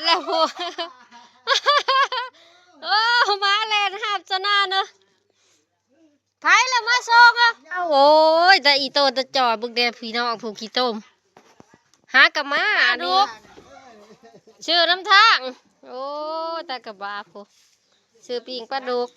ແລ້ວພຸ້ນ ໂອ້ ມາແລ່ນຮັບຊະນາເນາະ ໃຜລະມາສົ່ງອະ? ໂອ້ຍ ຕາອີໂຕນຕາຈ່ອຍ ເບິ່ງແດ່ພີ່ນ້ອງ ຜູ້ຂີ້ຕົມ ຫາກະມາອັນນີ້ ຊື້ນຳທາງ ໂອ້ຍ ຕາກະບາຜູ້ ຊື້ປີ້ງປາດຸກ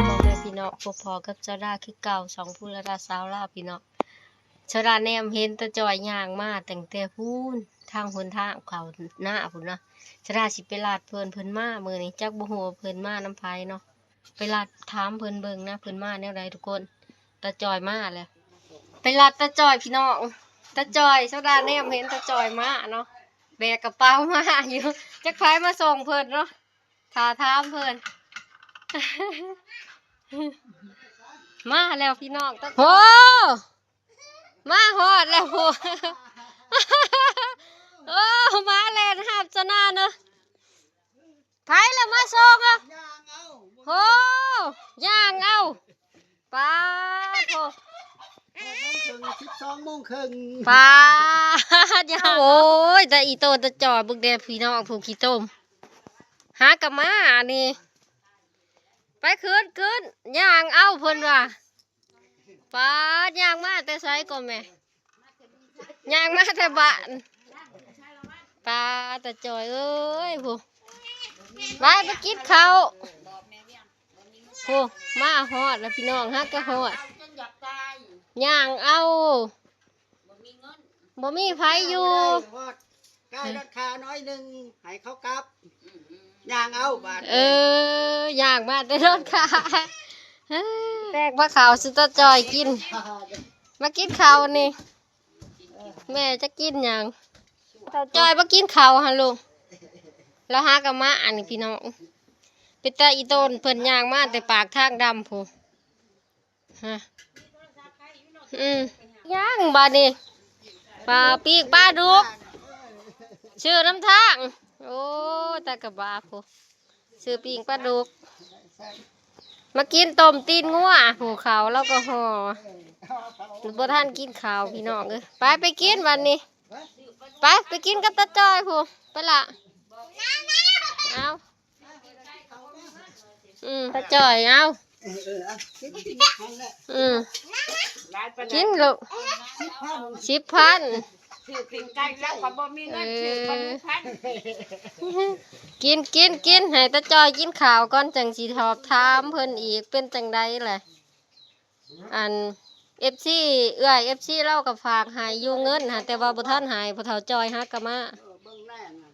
ພໍ່ແມ່ພີ່ນ້ອງ ພົບພໍ້ກັບສາວດາຄືເກົ່າ ຊ່ອງພູລະດາສາວລາວ ພີ່ນ້ອງ. ສາວດາແນມເຫັນຕາຈ່ອຍຍ່າງມາຕັ້ງແຕ່ພຸ້ນ ທາງຫົນທາງເຂົ້ານາພຸ້ນນະ ສາວດາຊິໄປລາດເພິ່ນ ເພິ່ນມາມື້ນີ້ ຈັກບໍ່ຮູ້ວ່າເພິ່ນມານຳໃຜເນາະ ໄປລາດຖາມເພິ່ນເບິ່ງນະ ເພິ່ນມາແນວໃດທຸກຄົນ. ຕາຈ່ອຍມາແລ້ວ ໄປລາດຕາຈ່ອຍພີ່ນ້ອງ ຕາຈ່ອຍ ສາວດາແນມເຫັນຕາຈ່ອຍມາເນາະ ແບກກະເປົາມາຢູ່ ຈັກໃຜມາສົ່ງເພິ່ນເນາະ ຖ້າຖາມເພິ່ນ ມາແລ້ວພີ່ນ້ອງ ໂອ້ ມາຮອດແລ້ວພຸ້ນ ໂອ້ ມາແລ່ນຮັບຊະນາເນາະ ໃຜລະມາສົ່ງອະ? ໂອ້ ຍ່າງເອົາ ປາດໂທ້ ແປດໂມງເຄິ່ງ ສິບສອງໂມງເຄິ່ງ ປາດ ໂອ້ຍ ຕາອີໂຕນຕາຈ່ອຍ ເບິ່ງແດ່ພີ່ນ້ອງ ຜູ້ຂີ້ຕົມ ຫາກະມາອັນນີ້ ໄປຂຶ້ນ ຂຶ້ນ ຍ່າງເອົາເພິ່ນວ່າ ປາດ ຍ່າງມາແຕ່ໃສກໍແມ່? ຍ່າງມາແຕ່ບ້ານ ປາດ ຕາຈ່ອຍເອີຍ ຜູ້ ໄປ ໄປກິນເຂົ້າ ຜູ້ ມາຮອດແລ້ວພີ່ນ້ອງ ຫາກະຮອດ ຍ່າງເອົາ ບໍ່ມີໃຜຢູ່ ກາຍລົດຂາໜ້ອຍໜຶ່ງ ໃຫ້ເຂົາກັບ ຍ່າງເອົາບາດ ເອີ ຍ່າງມາແຕ່ລົດຂາ ແຕກພາເຂົ້າສູ່ຕາຈ່ອຍກິນ ມາກິນເຂົ້ານີ້ ແມ່ຈະກິນຫຍັງ? ຕາຈ່ອຍມາກິນເຂົ້າຫັ້ນລູກ ລາວຫາກະມາອັນນີ້ພີ່ນ້ອງ ເປັນຕາອີໂຕນເພິ່ນຍ່າງມາແຕ່ປາກທາງດຳພຸ້ນ ຮະ ອືມ ຫຍັງບາດນີ້ ປາ ປີ້ງປາດຸກ ຊື້ນຳທາງ ໂອ້ ຕາກະບາຜູ້ ຊື້ປີ້ງປາດຸກ ມາກິນຕົ້ມຕີນງົວ ຜູ້ເຂົ້າລາວກະຫໍ່ ບໍ່ທັນກິນເຂົ້າພີ່ນ້ອງເອີຍ ໄປ ໄປກິນບາດນີ້ ໄປ ໄປກິນກັບຕາຈ່ອຍພຸ້ນ ໄປລະ ເອົາ ອືມ ຕາຈ່ອຍ ເອົາ ເອີ ເອົາ ກິນ ກິນ ກິນ ອືມ ກິນລູກ ສິບພັນ ສິບພັນ ຊື້ປີ້ງໄກ່ແລ້ວກໍບໍ່ມີເງິນ ເອີ ຊື້ປາດຸກພັນ ກິນ ກິນ ກິນ ໃຫ້ຕາຈ່ອຍກິນເຂົ້າກ່ອນ ຈັ່ງຊິສອບຖາມເພິ່ນອີກ ເປັນຈັ່ງໃດແຫຼະ? ອັນ ເອັຟຊີ ເອື້ອຍ ເອັຟຊີ ລາວກໍຝາກໃຫ້ຢູ່ເງິນຫັ້ນ ແຕ່ວ່າບໍ່ທັນໃຫ້ ພໍ່ເຖົ້າຈ່ອຍຫາກະມາ ເອີ ເບິ່ງແນ່ນັ້ນ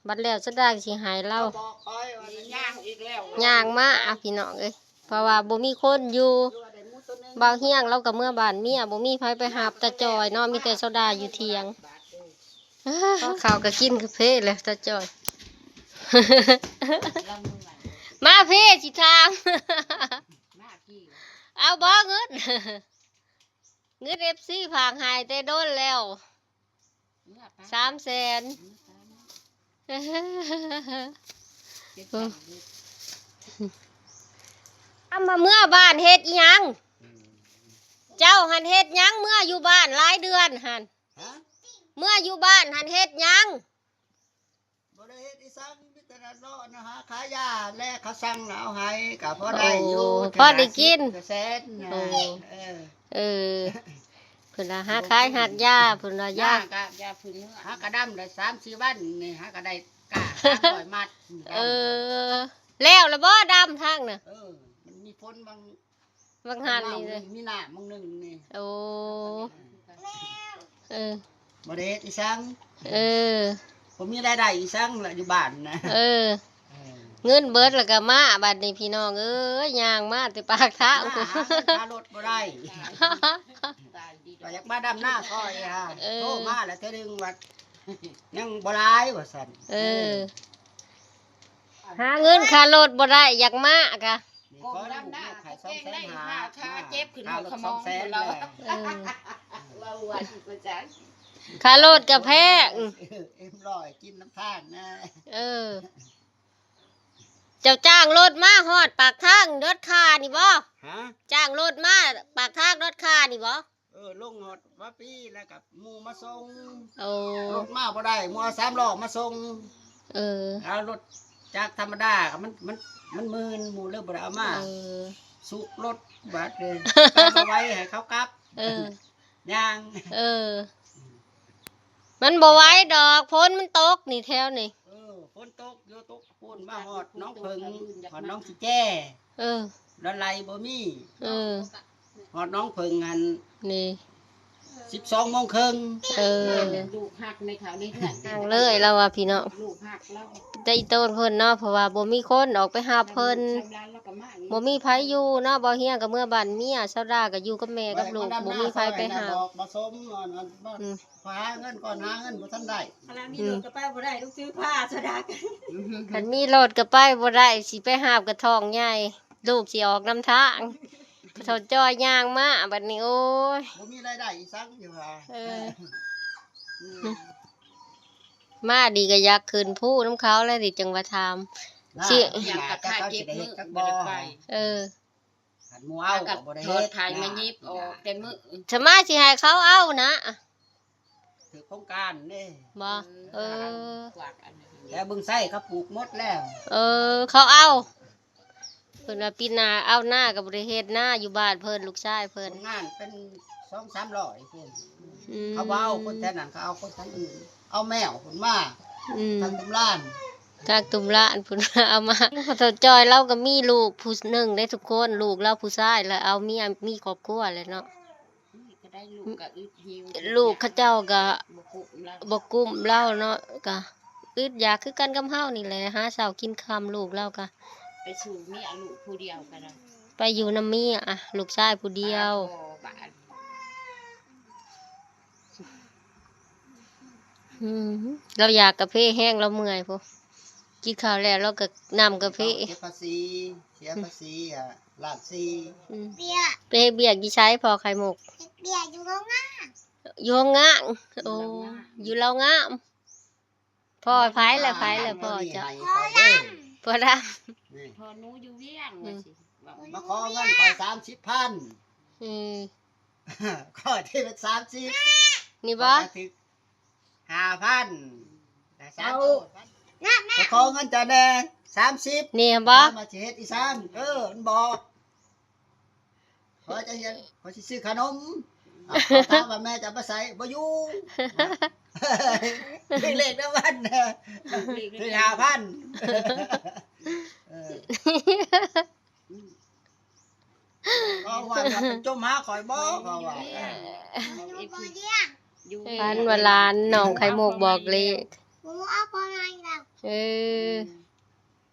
ບັດແລ້ວສະດາຊິໃຫ້ລາວ ເຂົາບອກຂ້ອຍວ່າຍ່າງອີກແລ້ວ ຍ່າງມາ ພີ່ນ້ອງເອີຍ ເພາະວ່າບໍ່ມີຄົນຢູ່ ບ່າວຮຽງລາວກໍເມືອບ້ານເມຍ ບໍ່ມີໃຜໄປຮັບຕາຈ່ອຍເນາະ ມີແຕ່ສາວດາຢູ່ຖຽງ ເຂົ້າກໍກິນກາເຟແຫຼະຕາຈ່ອຍ ມາພີ້ ຊິຖາມ ມາພີ້ ເອົາບໍ່ເງິນ? ເງິນເອັຟຊີຝາກໃຫ້ແຕ່ດົນແລ້ວ ສາມແສນ ອາມາເມືອບ້ານເຮັດອີ່ຫຍັງ? ເຈົ້າຫັ້ນເຮັດຫຍັງ ເມືອຢູ່ບ້ານຫຼາຍເດືອນຫັ້ນ? ຮະ? ເມືອຢູ່ບ້ານຫັ້ນເຮັດຫຍັງ? ບໍ່ໄດ້ເຮັດອີ່ສັງ ມີແຕ່ເລາະນະຫາຂາຍຢາແລ ເຂົາສັ່ງນະເອົາໃຫ້ ກະພໍໄດ້ຢູ່ ໂອ້ ພໍໄດ້ກິນ ແສນນະ ໂອ້ ເອີ ເອີ ເພິ່ນວ່າຫາຂາຍຫາກຢາ ເພິ່ນວ່າຢາ ຢາກະຢາພື້ນເມືອງ ຫາກະດຳໄດ້ສາມສີ່ວັນນີ້ ຫາກະໄດ້ກ້າສາມຮ້ອຍມັດ ເອີ ແລ້ວລະບໍ່ດຳທາງນະ? ເອີ ມັນມີຝົນບາງ ບາງຫັ້ນນີ້ເດ້ ມີນ້ຳບາງໜຶ່ງນີ້ ໂອ້ ເອີ ບໍ່ໄດ້ເຮັດອີ່ສັງ ເອີ ບໍ່ມີລາຍໄດ້ອີ່ສັງລະຢູ່ບ້ານນະ ເອີ ເອີ ເງິນເບິດລະກະມາ ບັດນີ້ພີ່ນ້ອງເອີຍ ຍ່າງມາແຕ່ປາກທາງ ມາຫາເງິນຄ່າລົດບໍ່ໄດ້ ວ່າຢາກມາດຳນາຊ່ອຍຫາ ເອີ ໂທມາລະເທື່ອໜຶ່ງວ່າຍັງບໍ່ຫຼາຍວ່າຊັ້ນ ເອີ ເອີ ຫາເງິນຄ່າລົດບໍ່ໄດ້ ຢາກມາກະ ນີ້ ຂໍນຳລູກໃຫ້ສອງແສນຫ້າ ຂາເຈັບຂຶ້ນຮອດຂະໝໍງພຸ້ນລະ ເອີ ເວົ້າວ່າຊິປະຈັນ ຄ່າລົດກະແພງ ເອັມຮ້ອຍກິນນຳທາງນະ ເອີ ເຈົ້າຈ້າງລົດມາຮອດປາກທາງດອດຄານີ້ບໍ່? ຮະ? ຈ້າງລົດມາປາກທາງດອດຄານີ້ບໍ່? ເອີ ລົງຮອດວາປີແລ້ວກໍໝູ່ມາສົ່ງ. ໂອ້ ລົດມາບໍ່ໄດ້ ໝູ່ເອົາສາມລໍ້ມາສົ່ງ. ເອີ ເອົາລົດຈັກທຳມະດາ ມັນ ມັນ ມັນມື່ນ ໝູ່ເລີຍບໍ່ໄດ້ເອົາມາ. ເອີ ສຸກລົດບາດເລີຍ ໄປບໍ່ໄຫວ ໃຫ້ເຂົາກັບ. ເອີ ຍ່າງ. ເອີ ມັນບໍ່ໄຫວດອກ ຝົນມັນຕົກນີ້ແຖວນີ້. ເອີ ຝົນຕົກຢູ່ ຕົກ ພຸ້ນມາຮອດໜອງເຜິ້ງ ຮອດໜອງຊິແຈ. ເອີ ລົດໄຫຼບໍ່ມີ. ເອີ ຮອດໜອງເຜິ້ງຫັ້ນນີ້ ສິບສອງໂມງເຄິ່ງ. ເອີ ລູກຮັກໃນເຂົາໃນເຮືອນ ນາງເລີຍລາວວ່າພີ່ນ້ອງ ລູກຮັກລາວ ໄດ້ໂຕນເພິ່ນເນາະ ເພາະວ່າບໍ່ມີຄົນອອກໄປຮັບເພິ່ນ ບໍ່ມີໃຜຢູ່ເນາະ. ບ່າວຮຽງກໍເມືອບ້ານເມຍ ສາວດາກໍຢູ່ກັບແມ່ກັບລູກ ບໍ່ມີໃຜໄປຮັບ. ບໍ່ສົມ ອັນ ອັນ ອືມ ຫາເງິນກ່ອນ ຫາເງິນບໍ່ທັນໄດ້. ຄັນມີລົດກໍໄປບໍ່ໄດ້ ລູກຖືພາສະດາກ ຄັນມີລົດກໍໄປບໍ່ໄດ້ ຊິໄປຫາບກະທ້ອງໃຫຍ່ ລູກຊິອອກນຳທາງ. ພໍ່ເຖົ້າຈ້ອຍຍ່າງມາບັດນີ້ ໂອ້ຍ ບໍ່ມີລາຍໄດ້ອີ່ສັງຢູ່ວ່າ. ເອີ ອືມ ມາດີກໍຢາກຂຶ້ນພູນຳເຂົາແລ້ວ ດີຈັ່ງວ່າຖາມ. ຊິ ຢາກກະຂາຍເກັບມື້ບໍ່ໄດ້ໄປ. ເອີ ຄັນໝູ່ເອົາກໍບໍ່ໄດ້ເຮັດ ໄຖມາຫຍິບອອກແຕ່ມື້ ສະມາຊິໃຫ້ເຂົາເອົານະ ຖືກໂຄງການເດ້. ບໍ່ ເອີ ແຖວບຶງໄຊເຂົາປູກໝົດແລ້ວ. ເອີ ເຂົາເອົາ ເພິ່ນວ່າປີໜ້າເອົານາກໍບໍ່ໄດ້ເຮັດນາຢູ່ບ້ານເພິ່ນ ລູກຊາຍເພິ່ນ ຄົນງານເປັນສອງສາມຮ້ອຍພຸ້ນ. ອືມ ເຂົາບໍ່ເອົາຄົນແຖວນັ້ນ ເຂົາເອົາຄົນທາງອື່ນ ເອົາແມວພຸ້ນມາ. ອືມ ທາງຕຸ້ມລານ ທາງຕຸ້ມລານພຸ້ນເອົາມາ. ພໍ່ເຖົ້າຈ້ອຍລາວກໍມີລູກຜູ້ໜຶ່ງເດ້ທຸກຄົນ ລູກລາວຜູ້ຊາຍ ແລ້ວເອົາເມຍ ມີຄອບຄົວແລ້ວເນາະ. ລູກເຂົາເຈົ້າກໍບໍ່ກຸ້ມລາວເນາະ ກໍອຶດຢາກຄືກັນກັບເຮົານີ້ແຫຼະ ຫາເຊົ້າກິນຄ່ຳ. ລູກລາວກໍໄປສູ່ເມຍ ລູກຜູ້ດຽວກໍໄດ້ ໄປຢູ່ນຳເມຍ ລູກຊາຍຜູ້ດຽວ. ອືມ ລາວຢາກກາເຟແຮງ ລາວເມື່ອຍພຸ້ນ ກິນຂ້າວແລ້ວລາວກໍນ້ຳກາເຟ. ເສຍພາສີ ເສຍພາສີ ອືມ ລ້ານສີ່. ອືມ ໄປເຮັດວຽກຢູ່ໃສພໍ່ໄຂ່ມຸກ? ເຮັດວຽກຢູ່ໂຮງງານ. ຢູ່ໂຮງງານ. ໂອ້ ຢູ່ລາວງາມ. ພໍ່ໃຜລະ ໃຜລະພໍ່ເຈົ້າ? ພໍ່ດຳ. ພໍ່ໜູຢູ່ວຽງ. ອືມ ວ່າຊິເວົ້າ ມາຂໍເງິນຂ້ອຍສາມສິບພັນ. ອືມ ຂໍທີ່ເປັນສາມສິບ ນີ້ບໍ່? ຫ້າພັນ ໄດ້ສາມໂຕ. ໄປຂໍເງິນເຈົ້າແດ່ສາມສິບ ນີ້ບໍ່? ມາຊິເຮັດອີ່ສັງ? ເອີ ມັນບອກ ຂໍຈະເຮັດ ຂໍຊິຊື້ຂະໜົມ. ເຂົາຖາມວ່າແມ່ຈະໄປໃສ? ບໍ່ຢູ່. ຖືກເລກນຳວັນ ຖືກຫ້າພັນ. ເອີ ເຂົາວ່າຈະຈົມຫາຂ້ອຍບໍ່ ເຂົາວ່າ. ເອີ ຢູ່ ເອີ ຢູ່ ຝັນວ່າຫຼານນ້ອງໄຂ່ມຸກບອກເລກ. ເອີ ອືມ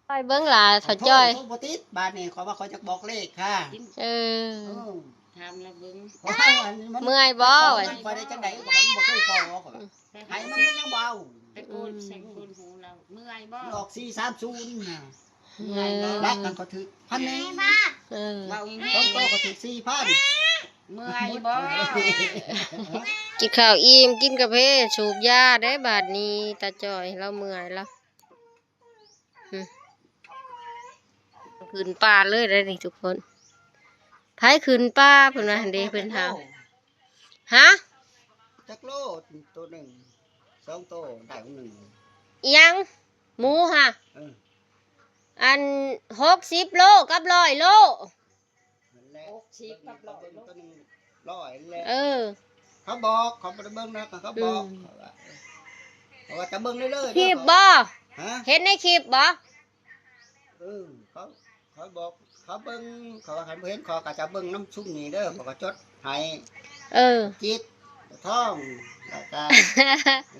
ໄປເບິ່ງຫຼ້າ ເຖົ້າຈ້ອຍ. ໂທບໍ່ຕິດ ບາດນີ້ຂ້ອຍວ່າຂ້ອຍຈະບອກເລກຄ່ະ. ເອີ ເອີ ຖາມລາວເບິ່ງ ເມື່ອຍບໍ່? ຂ້ອຍໄດ້ຈັ່ງໃດ ຂ້ອຍບໍ່ເຄີຍຂໍ. ໃຫ້ມັນ ມັນຍັງບໍ່ເອົາ. ໄປໂກນ ອືມ ໃສ່ໂກນຫູລາວ ເມື່ອຍບໍ່? ມັນອອກສີ່ສາມສູນນະ. ເມື່ອຍບໍ່? ລັກນັ້ນກໍຖືກພັນໜຶ່ງ. ເອີ ເວົ້າອີກ ສອງໂຕກໍຖືກສີ່ພັນ. ເມື່ອຍບໍ່? ກິນຂ້າວອີ່ມ ກິນກາເຟ ສູບຢາເດ້. ບາດນີ້ຕາຈ້ອຍລາວເມື່ອຍລະ. ອືມ ຂຶ້ນປ່າເລີຍໄດ໋ນີ້ທຸກຄົນ. ໃຜຂຶ້ນປ່າ ເພິ່ນວ່າຫັ້ນເດ້ ເພິ່ນຖາມ. ຮະ? ຈັກໂລ ໂຕໜຶ່ງ ສອງໂຕ ໄດ້ໜຶ່ງ. ອີ່ຫຍັງ? ໝູຫະ? ເອີ ອັນ ຫົກສິບໂລກັບຮ້ອຍໂລ. ຫົກສິບກັບຮ້ອຍໂລ. ຮ້ອຍແຫຼະ. ເອີ ເຂົາບອກ ເຂົາບໍ່ໄດ້ເບິ່ງນະ ເຂົາບອກ. ອືມ ເຂົາວ່າ ເຂົາວ່າຈະເບິ່ງເລື້ອຍໆ. ຄລິບບໍ່? ຮະ? ເຫັນໃນຄລິບບໍ່? ເອີ ເຂົາ ເຂົາບອກ ເຂົາເບິ່ງ ເຂົາວ່າຄັນບໍ່ເຫັນ ເຂົາກໍຈະເບິ່ງນຳຊຸມນີ້ເດີ ເຂົາກໍຈົດໃຫ້. ເອີ ຈິດ ທອງ ແລ້ວກໍ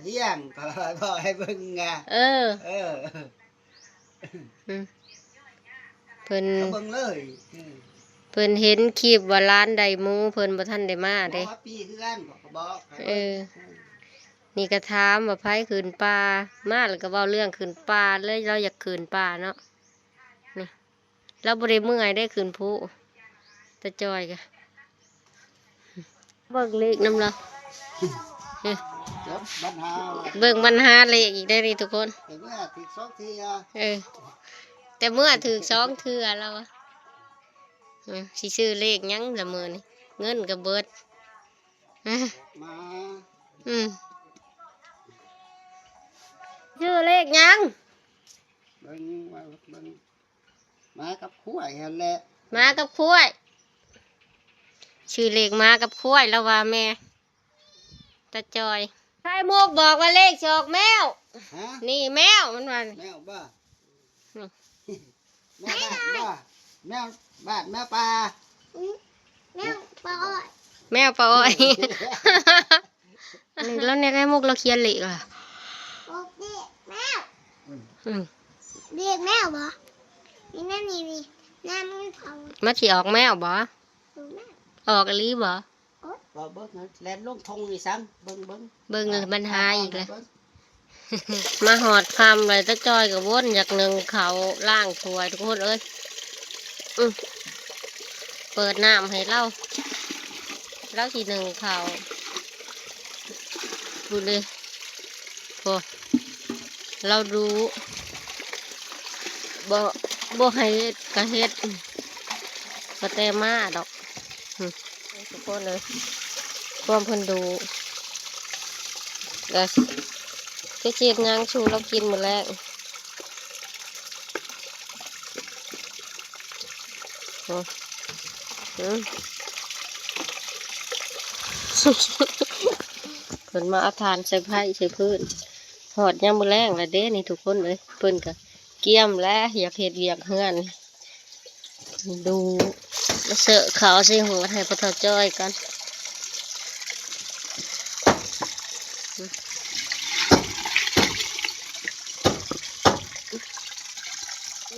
ຮຽງ ເຂົາບອກໃຫ້ເບິ່ງ. ເອີ ເອີ ອືມ ເພິ່ນ ເບິ່ງເລີຍ. ເອີ ເພິ່ນເຫັນຄລິບວ່າຫຼານໄດ້ໝູ ເພິ່ນບໍ່ທັນໄດ້ມາເດ້. ເອີ ນີ້ກໍຖາມວ່າໃຜຂຶ້ນປ່າ ມາແລ້ວກໍເວົ້າເລື່ອງຂຶ້ນປ່າເລີຍ ລາວຢາກຂຶ້ນປ່າເນາະ. ນີ້ ລາວບໍ່ໄດ້ເມື່ອຍເດ້ຂຶ້ນພູ ຕາຈ້ອຍກະ. ເບິ່ງເລກນຳລາວ ເບິ່ງບັນຫາເລກອີກໄດ໋ນີ້ທຸກຄົນ. ເອີ ຖືກສອງເທື່ອ. ເອີ ແຕ່ເມື່ອຖືກສອງເທື່ອແລ້ວວະ. ອືມ ຊິຊື້ເລກຫຍັງລະມື້ນີ້ ເງິນກໍເບິດ. ອືມ ມາ ອືມ ຊື້ເລກຫຍັງ? ເບິ່ງ ເບິ່ງ ໝາກັບຄວາຍຫັ້ນແຫຼະ ໝາກັບຄວາຍ. ຊື່ເລກໝາກັບຄວາຍ ລາວວ່າແມ່ຕາຈອຍ. ໄຂ່ມຸກບອກວ່າເລກຊິອອກແມວ. ຮະ? ນີ້ແມວ ມັນວ່າ ແມວບໍ່? ນີ້ ແມວບ້ານບໍ່? ແມວບ້ານ ແມວປ່າ? ອືມ ແມວປ່າອ້ອຍ ແມວປ່າອ້ອຍ. ນີ້ລາວໃນໄຂ່ມຸກລາວຂຽນເລກລະ ອອກເລກແມວ. ອືມ ອືມ ເລກແມວບໍ່? ນີ້ນະ ນີ້ ນີ້ນະ ມັນເຂົາ ມັນຊິອອກແມວບໍ່? ອອກແມວ ອອກອີ່ຫຼີບໍ່? ອອກ ບໍ່ເບິ່ງ ແລ່ນລົງທົ່ງນີ້ຊ້ຳ ເບິ່ງ ເບິ່ງ ເບິ່ງ ເອີ ມັນຫາຍອີກແລ້ວ. ມາຮອດຄ່ຳແລ້ວ ຕາຈອຍກໍວົນຢາກໜຶ້ງເຂົ້າ ລ້າງຖ້ວຍທຸກຄົນເອີຍ. ອືມ ເປີດນ້ຳໃຫ້ລາວ ລາວຊິໜຶ້ງເຂົ້າ ພຸ້ນເດ້ ໂອ້ ລາວດຸ ບໍ່ ບໍ່ໃຫ້ເຮັດກໍເຮັດ ບໍ່ແຕ່ມາດອກ. ອືມ ທຸກຄົນເອີຍ ຄວາມເພິ່ນດຸ ແລ້ວຊິເຮັດຫຍັງສູ່ລາວກິນມື້ແລງ. ໂອ້ ອືມ ເພິ່ນມາເອົາຖ່ານໃສ່ໄຟໃສ່ພື້ນ ຮອດຍາມມື້ແລງແລ້ວເດ້ນີ້ທຸກຄົນເອີຍ. ເພິ່ນກໍກຽມແລ້ວ ຢາກເຮັດວຽກເຮືອນ. ດູ ມາເສີເຂົ້າໃສ່ຫົວໃຫ້ພໍ່ເຖົ້າຈ້ອຍກ່ອນ.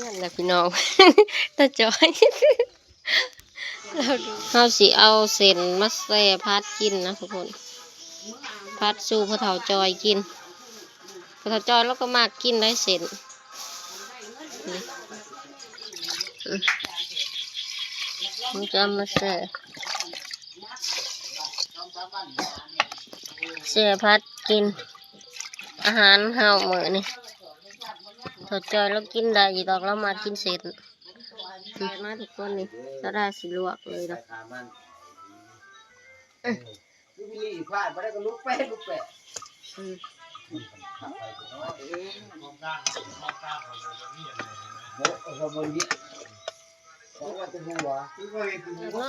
ນັ້ນແຫຼະພີ່ນ້ອງ ຕາຈ້ອຍ ເຮົາຊິເອົາເສັ້ນມາແຊ່ຜັດກິນນະທຸກຄົນ ຜັດສູ່ພໍ່ເຖົ້າຈ້ອຍກິນ. ພໍ່ເຖົ້າຈ້ອຍລາວກໍມັກກິນໄດ໋ເສັ້ນ ນີ້ ອືມ ມັນຈະເອົາມາແຊ່ ແຊ່ຜັດກິນອາຫານເຮົາມື້ນີ້. ພໍ່ເຖົ້າຈ້ອຍລາວກິນໄດ້ຢູ່ດອກ ລາວມັກກິນເສັ້ນ. ມາທຸກຄົນນີ້ ສາວດາຊິລວກເລີຍເນາະ. ຄືມີລີພາດບໍ່ໄດ້ກໍລຸກໄປ ລຸກໄປ ອືມ ເອົາເບິ່ງນີ້ ເອົາວ່າແຕ່ຫົວ ຄືວ່າເຫັນເປັນຫົວ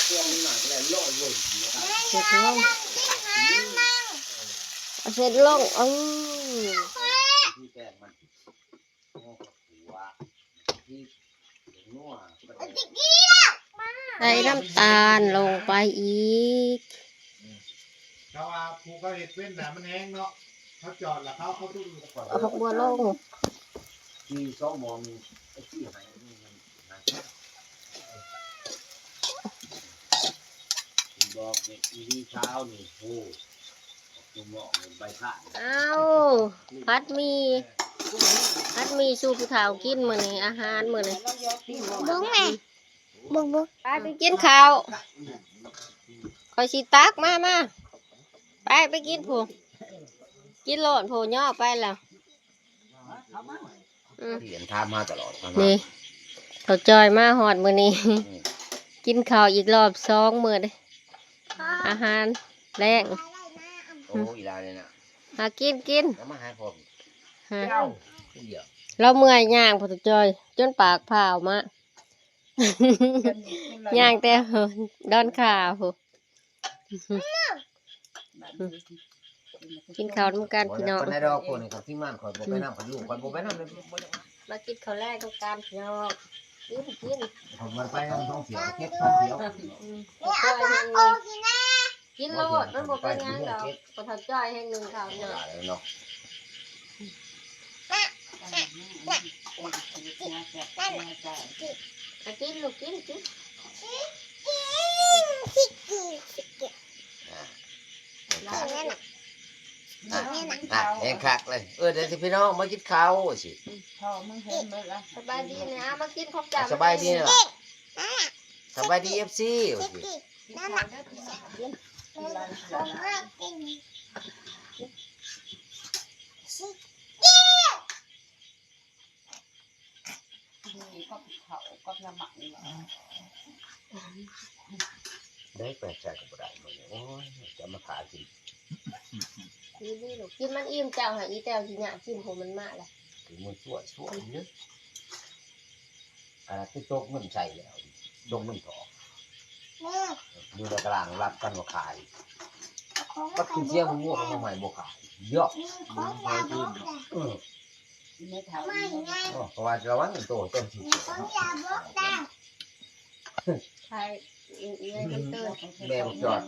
ເຄື່ອງມັນໜັກແລ້ວເລາະເບິ່ງ ເສັດລົງ ເສັດລົງ ເອີ ທີ່ແປງມັນ ໃສ່ນ້ຳຕານລົງໄປອີກ. ອືມ ແຕ່ວ່າຜູ້ເຂົາເຮັດເປັນນະ ມັນແຮງເນາະ ເຂົາຈອດລະເຂົາ ເຂົາ ເອົາຜັກບົວລົງ ທີ່ສອງໝໍ້ນີ້ ໄອ້ທີ່ໃຫ້ ດອກນີ້ ອີ່ຫຼີຂາວນີ້ ໂອ້ ເອົາ ຜັດໝີ່ ຜັດໝີ່ສູ່ຜູ້ເຖົ້າກິນມື້ນີ້ ອາຫານມື້ນີ້. ເບິ່ງແມ່ ເບິ່ງ ເບິ່ງ ໄປ ໄປກິນເຂົ້າ ຂ້ອຍຊິຕັກ ມາ ມາ ໄປ ໄປກິນພຸ້ນ ກິນໂລດ ຜູ້ຍໍໄປແລ້ວ. ອືມ ທີ່ເຫັນຖາມມາຕະຫຼອດ ນີ້ ເຖົ້າຈ້ອຍມາຮອດມື້ນີ້ ອືມ ກິນເຂົ້າອີກລອບສອງມື້ເດ້ ອາຫານແລງ. ໂອ້ ອີ່ຫຼ້ານີ້ນະ ຫາກິນ ກິນ ເອົາມາໃຫ້ພໍ່ກິນ ຮະ ເອົາ ລາວເມື່ອຍຍ່າງ ພໍ່ເຖົ້າຈ້ອຍ ຈົນປາກພ້າວມາ ຍ່າງແຕ່ດອນຂາພຸ້ນ. ກິນເຂົ້ານຳກັນພີ່ນ້ອງ ປານໃດດອກ ພວກນີ້ຄັນທີມງານຂ້ອຍບໍ່ໄປນຳ ຄັນລູກຂ້ອຍບໍ່ໄປນຳ ມາກິນເຂົ້າແລງນຳກັນພີ່ນ້ອງ ກິນ ກິນ ຂ້ອຍບໍ່ໄປນຳ ທ້ອງເສຍ ເຈັບທ້ອງເສຍ ອືມ ກິນໂລດ ມັນບໍ່ເປັນຫຍັງດອກ ພໍ່ເຖົ້າຈ້ອຍແຮງໜຶ່ງເຂົ້າເນາະ ກິນລູກ ກິນ ກິນ. ອ່າ ອ່າ ແຮງຄັກເລີຍ ເອີ ເດີພີ່ນ້ອງ ມາກິນເຂົ້າຊິ ພໍ່ມຶງເຫັນເບິດລະ ສະບາຍດີນະ ມາກິນຂອງເຈົ້າ ສະບາຍດີນະ ສະບາຍດີ ເອັຟຊີ ຊິ ກິນເຂົ້າເດີ ກິນ ກິນ ກິນ. ກັບເຂົ້າກັບນ້ຳມັນນີ້ ໄດ້ໄປໃສກໍບໍ່ໄດ້ມື້ນີ້ ໂອ້ຍ ຈະມາຂາຍກິນ ນີ້ໆ ລູກ ກິນມັນອີ່ມ ເຈົ້າໃຫ້ອີແຕ້ວຊິຍາກກິນ ໂຫ ມັນມາລະ ຄືມື້ຊ່ວຍໆ ເດີ ອັນນັ້ນຄືຕົກເງິນໃສ່ແລ້ວ ຕົກເງິນຖອກ ຢູ່ໃນຕະລາງ ລັບກັນວ່າຂາຍ ບັດຄືເສຍຫົວ ເອົາມາໃໝ່ບໍ່ຂາຍ ເຍາະ ເອີ ເພາະວ່າລະວັງໂຕເຈົ້າຊິ ໃຊ່ ແມ່ບໍ່ຈອດ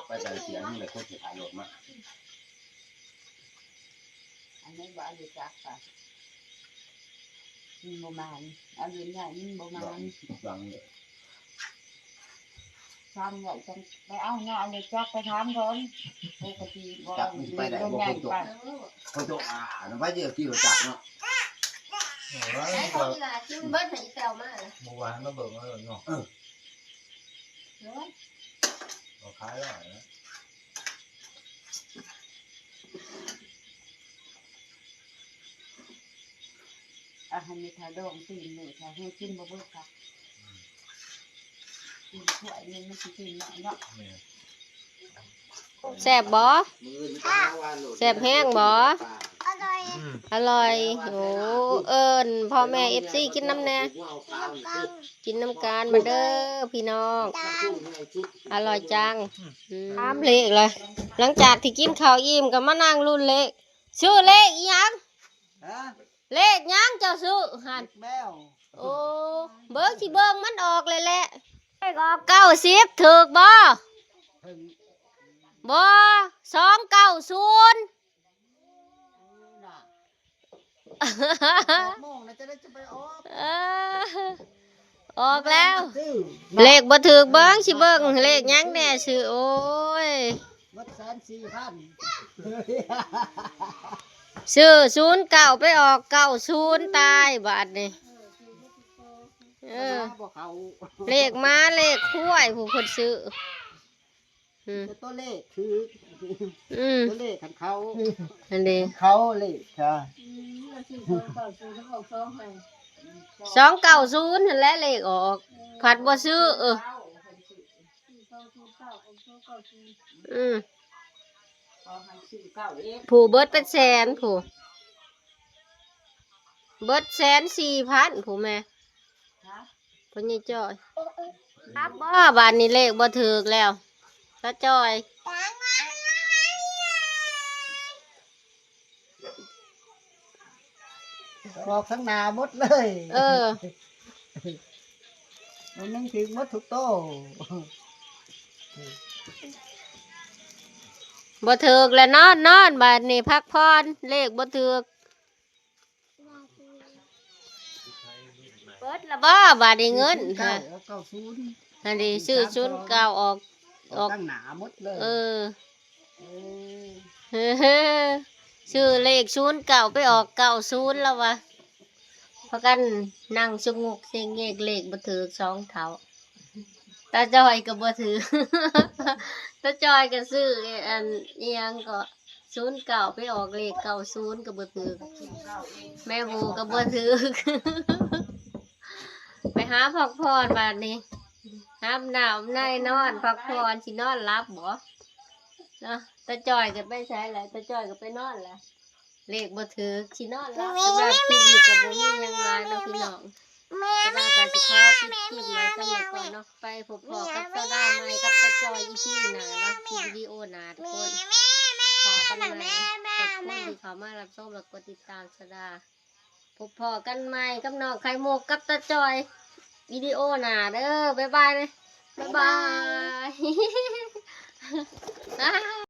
ໄປໃສ່ສຽງນີ້ແຫຼະ ຄົນຊິຂາຍລົດມາ ອັນນີ້ບໍ່ເອົາຢູ່ຈັກກະ ມັນບໍ່ມານ ເອົາຢູ່ໃຫຍ່ມັນບໍ່ມານ ທຳໄວ້ຈັ່ງໄປເອົາເນາະ ເອົາລົດຈັກໄປຖາມກ່ອນ ປົກກະຕິບໍ່ ຈັກມັນຊິໄປໄດ້ບໍ່ ຝົນຕົກ ຝົນຕົກ ອ່າ ນຳໄປເດີ ຂີ່ລົດຈັກເນາະ ໃຫ້ເຂົາອີຫຼ້າກິນເບິດໃຫ້ອີແຕ້ວມາ ເມື່ອວານມາເບິ່ງເອົາເນາະ ເອີ ເອີ ເອົາຂາຍໄດ້ນະ ອາຫານເມັດທາດອງຕີນເລີຍ ຖ້າໃຫ້ກິນບໍ່ເບິດ ກິນຖ້ວຍໜຶ່ງມັນຊິກິນໜ້ອຍເນາະ ແມ່ນ ແຊບບໍ່? ແຊບແຮງບໍ່? ອະລ່ອຍ ອະລ່ອຍ ໂອ້ ເອີ້ນພໍ່ແມ່ເອັຟຊີກິນນຳແດ່ ກິນນຳກັນ ມາເດີພີ່ນ້ອງ ອະລ່ອຍຈັງ ອືມ ຖາມເລກລະ ຫຼັງຈາກທີ່ກິນເຂົ້າອີ່ມກໍມານັ່ງລຸ້ນເລກ ຊື້ເລກອີ່ຫຍັງ? ຮະ? ເລກຫຍັງເຈົ້າຊື້ຫັ້ນ? ເລກແມວ ໂອ້ ເບິ່ງ ຊິເບິ່ງມັນອອກແລ້ວແຫຼະ ເລກອອກເກົ້າສິບ ຖືກບໍ່? ເຖິງ ບໍ່ ສອງເກົ້າສູນ ແປດໂມງນະ ຈະໄດ້ຈະໄປອອກ ເອີ ອອກແລ້ວ ຊື້ ເລກບໍ່ຖືກ ເບິ່ງ ຊິເບິ່ງເລກຫຍັງແດ່ ຊື້ ໂອ້ຍ ໝົດແສນສີ່ພັນ ຊື້ສູນເກົ້າ ໄປອອກເກົ້າສູນ ຕາຍບາດນີ້ ເອີ ບໍ່ເຂົ້າ ເລກໝາເລກຄວາຍ ຜູ້ເພິ່ນຊື້ ອືມ ແຕ່ຕົວເລກຖືກ ອືມ ຕົວເລກຄັນເຂົ້າ ຫັ້ນເດ ເຂົ້າເລກ ອືມ ສອງເກົ້າສູນຫັ້ນແຫຼະເລກອອກ ພັດບໍ່ຊື້ ເອີ ອືມ ຜູ້ເບິດເປັນແສນ ຜູ້ເບິດແສນສີ່ພັນ ຜູ້ແມ່ ພໍ່ໃຫຍ່ຈ້ອຍ ຮັບບໍ່? ບາດນີ້ເລກບໍ່ຖືກແລ້ວ ຕາຈ້ອຍ ອອກທາງໜ້າໝົດເລີຍ ເອີ ມັນຍັງຖືກໝົດທຸກໂຕ ບໍ່ຖືກແລ້ວ ນອນ ນອນ ບາດນີ້ພັກຜ່ອນ ເລກບໍ່ຖືກ ເບິດລະບໍ່ບາດນີ້ເງິນ ເກົ້າ ເກົ້າສູນ ຫັ້ນເດ ຊື້ສູນເກົ້າອອກ ອອກ ອອກທາງໜ້າໝົດເລີຍ ເອີ ເອີ ຊື້ເລກສູນເກົ້າໄປອອກເກົ້າສູນລະວ່າ ພາກັນນັ່ງສະຫງົກເສັງເງກ ເລກບໍ່ຖືກສອງເຖົ້າ ຕາຈ້ອຍກໍບໍ່ຖືກ ຕາຈ້ອຍກໍຊື້ອັນ ອີ່ຫຍັງເກາະ ສູນເກົ້າໄປອອກເລກເກົ້າສູນກໍບໍ່ຖືກ ແມ່ໂບກໍບໍ່ຖືກ ໄປຫາພັກຜ່ອນບາດນີ້ ອາບນ້ຳອາບໃນນອນພັກຜ່ອນ ຊິນອນຫຼັບບໍ່ເນາະ ຕາຈ້ອຍກໍໄປໃສລະ ຕາຈ້ອຍກໍໄປນອນລະ ເລກບໍ່ຖືກ ຊິນອນຫຼັບ ສຳລັບຄລິບນີ້ກໍບໍ່ມີຫຍັງຫຼາຍເນາະພີ່ນ້ອງ ສາວດາກໍຊິຂໍປິດຄລິບໄວ້ສ່ຳນີ້ກ່ອນເນາະ ໄປພົບພໍ້ກັບສາວດາໃໝ່ກັບຕາຈ່ອຍ ອີພີ ໜ້າເນາະ ວິດີໂອໜ້າທຸກຄົນ ພໍ້ກັນໃໝ່ ຂອບຄຸນທີ່ເຂົ້າມາຮັບຊົມ ແລະ ກົດຕິດຕາມສາວດາ ພົບພໍ້ກັນໃໝ່ກັບນ້ອງໄຂ່ມຸກກັບຕາຈ່ອຍ ວິດີໂອໜ້າເດີ ບາຍບາຍ ບາຍບາຍ.